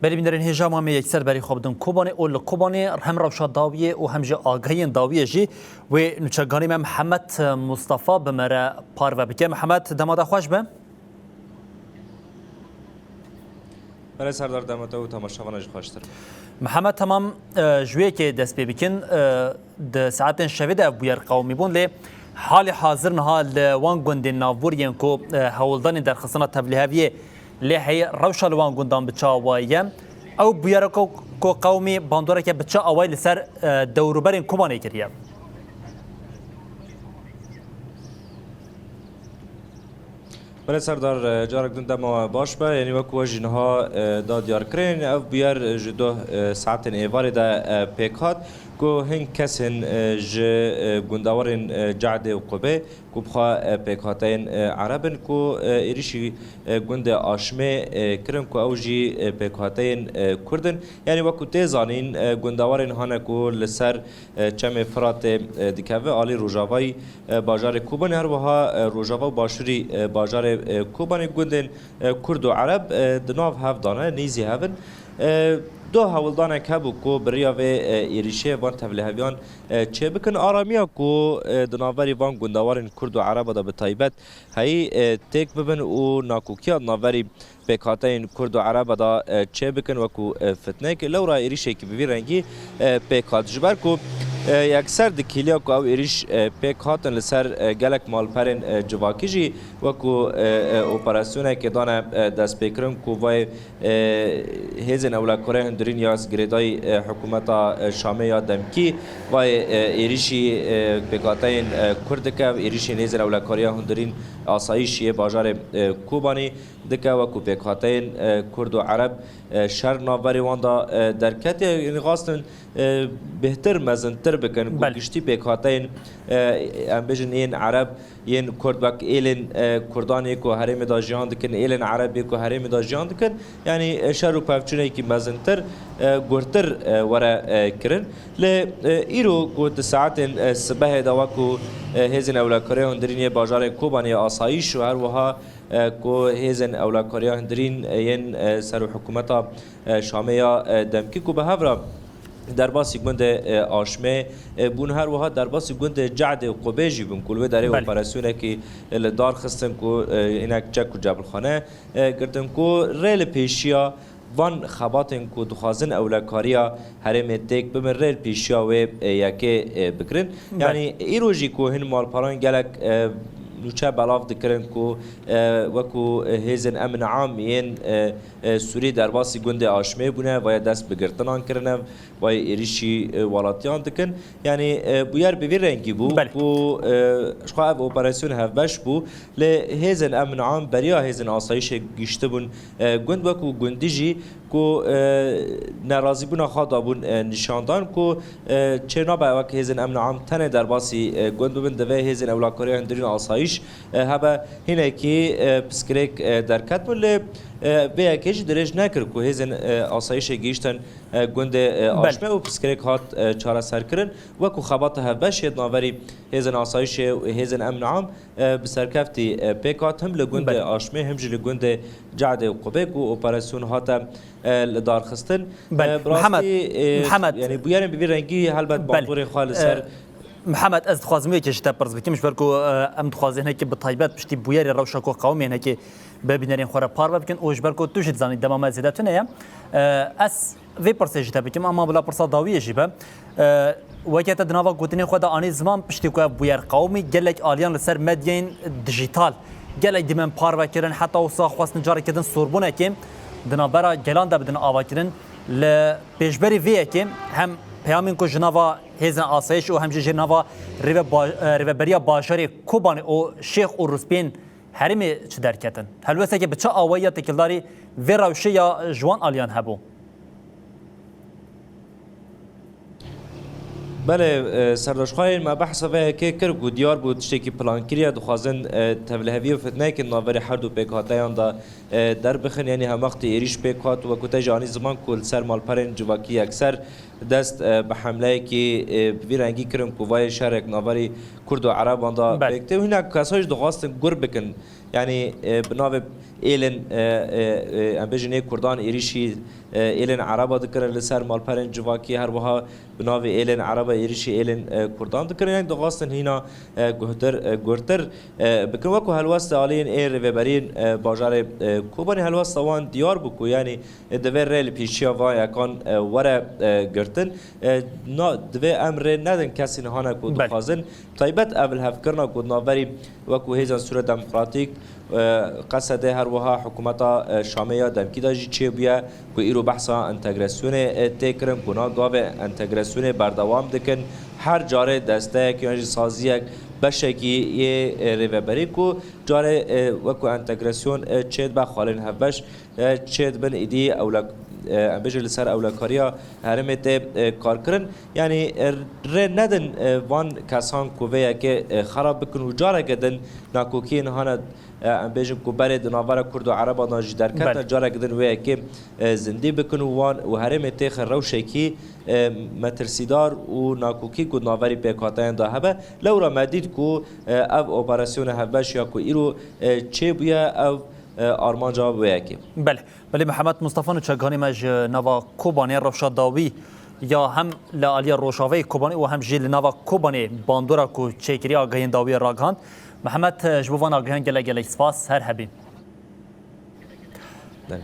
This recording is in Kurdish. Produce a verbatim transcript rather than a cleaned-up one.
Belê bînerên hêja, ma em ê yekser berî xwe bidin Kobanê û li Kobanê hem rewşa dawiyê û hem jî agahiyên dawiyê jî wê nûçeganê me Mihemed Mustafa bi me re parve bike. Mihemed, dema te xweş be. Belê Serdar, dema te û temaşevana jî xweştir. Mihemed, temam, e, ji wê yekê dest pê bikin. E, di saetên şevê de ev bûyer qewimî bûn, lê halê hazir niha li wan gundên navborî yên ku, e, hewldanên derxistina tevliheviyê lê heye, rewşa li wan gundan bi çi awayî ye? Ew bûyera ku, ku qewimî bandoreke bi çi awayî li ser, e, dewrûberên Kobanê kiriye? Belê Serdar, e, carek din dema we baş be. Yanî wekî we jî niha, e, da diyarkirin, ev bûyer ji doh, e, saetên êvarê de, e, pêk hat ku hin kesên, e, ji, e, gundewarên, e, Cehdê û Qubê ku bi xwe, e, pêkhateyên, e, Ereb in ku, e, êrîşî, e, gundê Aşmê, e, kirin ku ew jî, e, pêkhateyên, e, Kurd in. Yanî wekî tê zanîn, e, gundewarên hane ku li ser e, Çemê Firatê, e, dikeve alî rojavayî, e, bajarê Kobanê, her wiha, e, rojava û başûrî, e, bajarê, e, Kobanê gundên, e, Kurd û Ereb, e, di nav hev de ne, nêzî hev in. E, du hewldanek hebû ku bi riya vê, e, êrîşê van tevliheviyan, e, çêbikin. Aramiya ku, e, di navberî van gundewarên Kurd û Ereba de bi taybet heyî, e, têk bibin û nakokiya di navberî pêkhateyên Kurd û Ereba de, e, çêbikin wekû, e, fitnek. Lewra êrîşekî bi vî rengî, e, pêk hat. Ji ber ku, e, yekser dikîliya ku ew êrîş, e, pêk hatin li ser, e, gelek malperên, e, civakî jî wekû, e, e, operasyonekê dane, e, destpêkirin ku vayê, e, hêzên ewlekarê hundirîn ya girêdayî, e, hikûmeta, e, Şamê ya demkî vayê, e, êrîşî, e, pêkhateyên, e, Kurd dike, êrîşên hêzên ewlekariya hundirîn asayîşî yê bajarê, e, Kobanî dike, wekû pêkhateyên, e, Kurd û Ereb, e, şer navberê wan de, e, derketiye. Yanî xwestin, e, bêhtir, mezintir bikin ku Belê. giştî pêkhateyên, e, em bêjin yên Ereb, yên Kurd wek êlên, e, Kurdan yê ku herêmê de jiyan dikin, êlên Ereb yê ku herêmê de jiyan dikin, yanî, e, şer û pevçûnekî mezintir, e, guhtir, e, were, e, kirin. Lê, e, îro ku di saetên, e, sibehê de wekû, e, hêzên ewlekariya hundirîn yê bajarên Kobanê ya asayîş û her wiha e, ku hêzên ewlekariya hundirîn, e, yên, e, ser û hikûmeta, e, Şamê ya, e, demkî ku bi hev re derbasî gundê, e, Aşmê, e, bûn, her wiha derbasî gundê Cehdê û Qubê jî bûn, ku li wê derê Belê. operasyonekî, e, li dar xistin ku, e, hinek çek û cebilxane, e, girtin ku rê li pêşiya van xebatên ku dixwazin ewlekariya herêmê têk bibin rê li pêşiya wê, e, yekê, e, bikirin. Belê. Yanî îro jî ku hin malperan gelek, e, nûçe belav dikirin ku, e, wekû, e, hêzên emn am yên, e, e, Sûrî derbasî gundê Aşmê bûne, vaya dest bi girtinan kirine, vaya êrîşî, e, welatiyan dikin. Yanî, e, bûyer bi vî rengî bû Belê. ku, e, ji xwe ev operasyon hevbeş bû. Lê hêzên emn am beriya hêzên asayîşê gihîştibûn, e, gund wekû gundî jî ku, e, nerazîbûna xwe dabûn, e, nîşandan ku, e, çênabe wek hêzên emn am tenê derbasî, e, gund bibin, divê hêzên ewlakariya hundirîn asayîş, e, hebe hinekî, e, piskirêk, e, derketibûn. Lê, e, vê yekê jî dirêj nekir ku hêzên, e, asayîşê gihîştin, e, gundê, e, Belê. Aşmê û piskirêk hat, e, çareserkirin. Wekû xebata hevbeş yê di naverî hêzên asayîşê û hêzên emn am, e, bi serkeftî, e, pêk hat, him li gundê Belê. Aşmê, him jî li gundê Cehdê û Qubê ku operasyon hate, e, li dar xistin. Belê. E, bi rastî, Mihemed, e, Mihemed. yanî bûyerên bi vî rengî helbet Belê. bandorê xwe li ser E, Mihemed, ez dixwazim wê yekê ji te pirs bikim, ji ber ku, e, em dixwazin hinekî bi taybet piştî bûyerê rewşa ku qewimê hinekî bi bînerên xwe re parve bikin û ji ber ku tu jî dizanî dema me zêde tune ye. E, ez vê pirsê ji te bikim, ama bila pirsa dawiyê jî be. E, weke te di nava gotinên xwe de anî ziman, piştî ku ev bûyer qewimî, gelek aliyan li ser medyayên dijîtal, gelek dîmen parve kirin, heta wisa xwestin carekê din sorbûnekê di navbera gelan de bidin avakirin. Li pêşberî vê yekê hem peyamên ku ji nava hêzên asayîş û hem jî ji nava rêve ba-, e, rêveberiya bajarê Kobanê û Şêx û Rûspiyên herêmê çi derketin? Helwesteke bi çi awayî ya têkildarî vê rewşê ya ji wan aliyan hebû? Belê, e, Serdar, ji xwe yên me behsa vê yekê kir ku diyar bû tiştekî plankirî ye, dixwazin, e, tevliheviyê û fitneyekê di navberê her du pêkhateyan de, e, derbixin, yanî hemwextî êrîş pêk hat, wekû te jî anî ziman ku li ser malperên civakî yekser dest e, bi hemleyekî e, bi vî rengî kirin ku vayê şerek naverî Kurd û Ereban da Belê. pêk tê û hinek kesan jî dixwastin gur bikin. Yanî e, bi navê êlên e, e, e, em bêjin ê Kurdan êrîşî e, êlên Ereba dikirin li ser malperên civakî, her wiha bi navê êlên Ereba êrîşî êlên e, Kurdan dikirin. Yanî dixwastin hîna e, guhtir, e, gurtir e, bikin. Wekû helwesta aliyên ê rêveberiyên e, bajarê e, Kobanê helwesta wan diyar bû ku yanî e, divê rê li pêşiya van yekan e, were e, girtin. E, na, divê em rê nedin kesên hane ku Belê. dixwazin. Taybet ev li hevkirina ku di navberî wekû hêzên Sûriya Demokratîk, e, Qesedê her wiha hikûmeta e, Şamê ya demkî de jî çêbûye ku îro behsa entegrasyonê e, tê kirin, ku na gavê entegrasyonê berdewam dikin. Her carê desteyek yan jî saziyek beşekî yê e, rêveberî ku carê e, wekû entegrasyon e, çêdibe xalên hevbeş e, çêdibin êdî ewlek, e, em bêjin li ser ewlekariya herêmê tê e, kar kirin. Yanî e, rê nedin e, van kesan ku vê yekê e, xerab bikin û careke din nakokiyên hane e, em bêjin ku berê di navbera Kurd û Ereban de jî derketin, Belê. careke din wê yekê e, zindî bikin û wan û herêmê têxin rewşekî e, metirsîdar û nakokî ku di navberî pêkhateyan de hebe. Lewra me dît ku e, ev operasyona hevbeş ya ku îro e, çêbûye ev e, armanca wê yekê. Belê. Belê Mihemed Mustafa, nûçe ganî me ji nava Kobanê rewşa dawî ya hem li aliyê Rojavayê Kobanê û hem jî li nava Kobanê bandora ku çêkiriye agahiyên dawiyê ragihand. Mihemed, ji bo van agahiyan gelek gelek spas, her hebî. Belê.